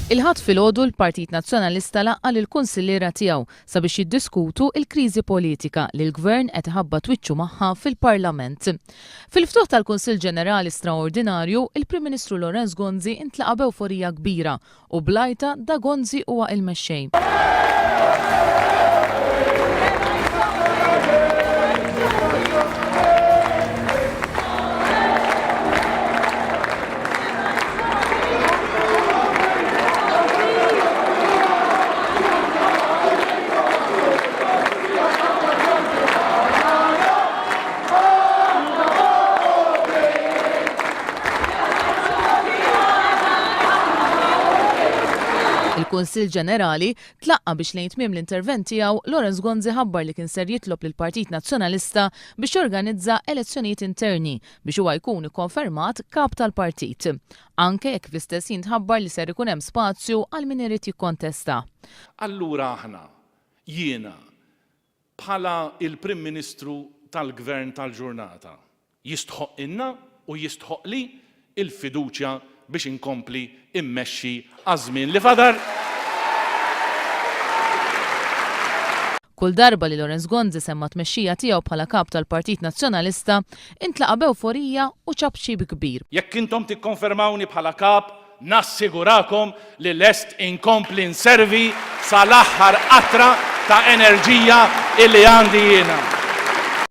Il-Ħadd filgħodu l-Partit Nazzjonalista laqqa' lill-kunsilliera tiegħu sabiex jiddiskutu l-kriżi politika li l-Gvern qed iħabbat wiċċu magħha fil-Parlament. Fil-ftuħ tal-Kunsill Ġenerali Straordinarju, il-Prim Ministru Lawrence Gonzi ntlaqa' b'ewforija kbira u bl-għajta Da Gonzi huwa il-mexxej. Il-Kunsill Ġenerali tlaqqa' biex lejn tmiem l-intervent tiegħu Lawrence Gonzi ħabbar li kien ser jitlob lill-Partit Nazzjonalista biex jorganizza elezzjonijiet interni biex huwa jkun ikkonfermat Kap tal-Partit. Anke jekk fl-istess ħin tħabbar li ser ikun hemm spazju għal min irid jikkontesta. Allura aħna, jiena, bħala l-Prim Ministru tal-Gvern tal-ġurnata, jistħoqqilna u jistħoqqli l-fiduċja biex inkompli mmexxi għaż-żmien li fadal. Kull darba li Lawrence Gonzi semma t-tmexxija tiegħu bħala Kap tal-Partit Nazzjonalista, intlaqa' b'ewforija u ċapċip kbir. Jekk intom tikkonfermawni bħala Kap, nassigurakom li lest inkompli nservi sal-aħħar qatra ta' enerġija illi għandi jiena.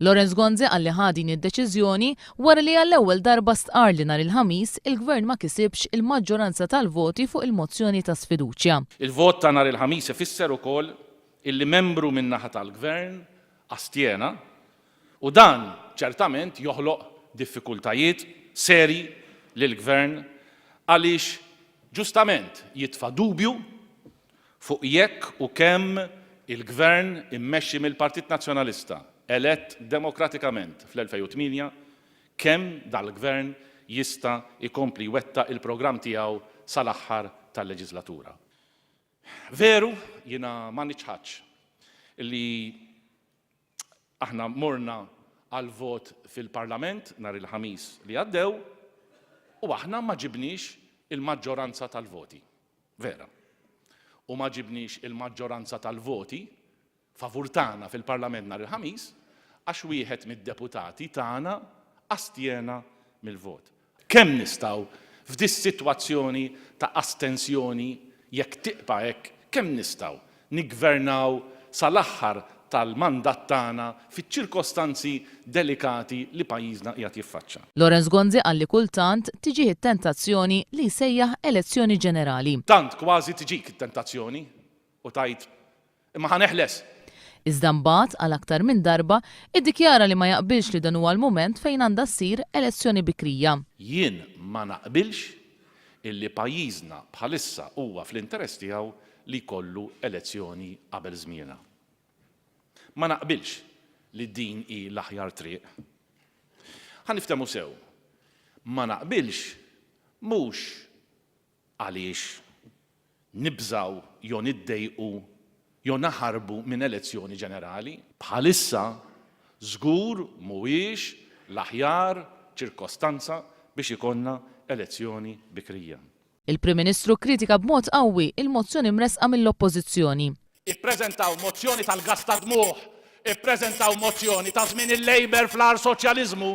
Lawrence Gonzi qal li ħa din id-deċiżjoni wara li għall-ewwel darba stqarr li nhar il-Ħamis il-Gvern ma kisibx il-maġġoranza tal-voti fuq il-mozzjoni ta' sfiduċja. Il-vot ta' nhar il-Ħamis ifisser ukoll illi membru min-naħa tal-Gvern astjena u dan ċertament joħloq diffikultajiet serji lill-Gvern għaliex ġustament jitfa' dubju fuq jekk u kemm il-Gvern immexxi mill-Partit Nazzjonalista elett demokratikament fl-2008 kemm dal-Gvern jista' jkompli jwettaq il-programm tiegħu sal-aħħar tal-leġiżlatura. Veru, jiena ma niċħadx li aħna morna għal vot fil-Parlament nhar il-Ħamis li għaddew u aħna ma ġibniex il-maġġoranza tal-voti. Vera. U ma ġibniex il-maġġoranza tal-voti favur tagħna fil-Parlament nhar il-Ħamis għax wieħed mid-deputati tagħna astjena mill-vot. Kemm nistgħu f'dis-sitwazzjoni ta' astensjoni, jekk tiqpa' hekk, kemm nistgħu niggvernaw sal-aħħar tal-mandat tagħna fiċ-ċirkostanzi delikati li pajjiżna qiegħed jiffaċċa? Lawrence Gonzi qal li kultant tiġih it-tentazzjoni li jsejjaħ elezzjoni ġenerali. Tant kważi tiġik it-tentazzjoni u tgħid, Imma ħa neħles! Iżda mbagħad, għal aktar minn darba, iddikjara li ma jaqbilx li dan huwa l-mument fejn għandha ssir elezzjoni bikrija. Jien ma naqbilx illi pajjiżna bħalissa huwa fl-interess tiegħu li jkollu elezzjoni qabel żmienha. Ma naqbilx li din hi l-aħjar triq. Ħa niftehmu sew, ma naqbilx mhux Għaliex nibżgħu jew niddejqu jew naħarbu minn elezzjoni ġenerali? Bħalissa żgur mhuwiex l-aħjar ċirkostanza biex ikollna elezzjoni bikrija. Il-Prim Ministru kkritika b'mod qawwi l-mozzjoni mressqa mill-Oppożizzjoni. Ippreżentaw mozzjoni tal-gass tad-dmugħ, ippreżentaw mozzjoni ta' żmien il-Labour fl-agħar soċjaliżmu,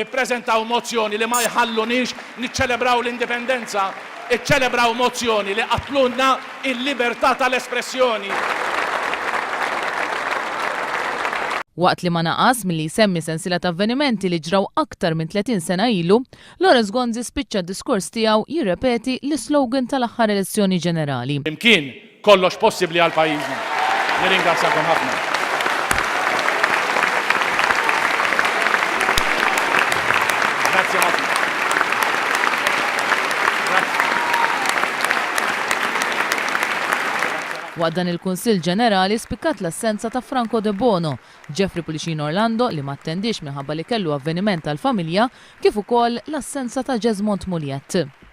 ippreżentaw mozzjoni li ma jħalluniex niċċelebraw l-Indipendenza, iċċelebraw mozzjoni li qatlulna l-libertà tal-espressjoni. Waqt li ma naqas milli jsemmi sensiela ta' avvenimenti li ġraw aktar minn 30 sena ilu, Lawrence Gonzi spiċċa d-diskors tiegħu jirrepeti l-islogan tal-aħħar elezzjoni ġenerali. Flimkien, kollox possibbli għal pajjiżna. Nirringrazzjakom ħafna. Grazzi ħafna. Waqt dan il-Kunsill Ġenerali spikkat l-assenza ta' Franco Debono, Jeffrey Pullicino Orlando li ma attendiex minħabba li kellu avveniment tal-familja, kif ukoll l-assenza ta' Jesmond Mugliett.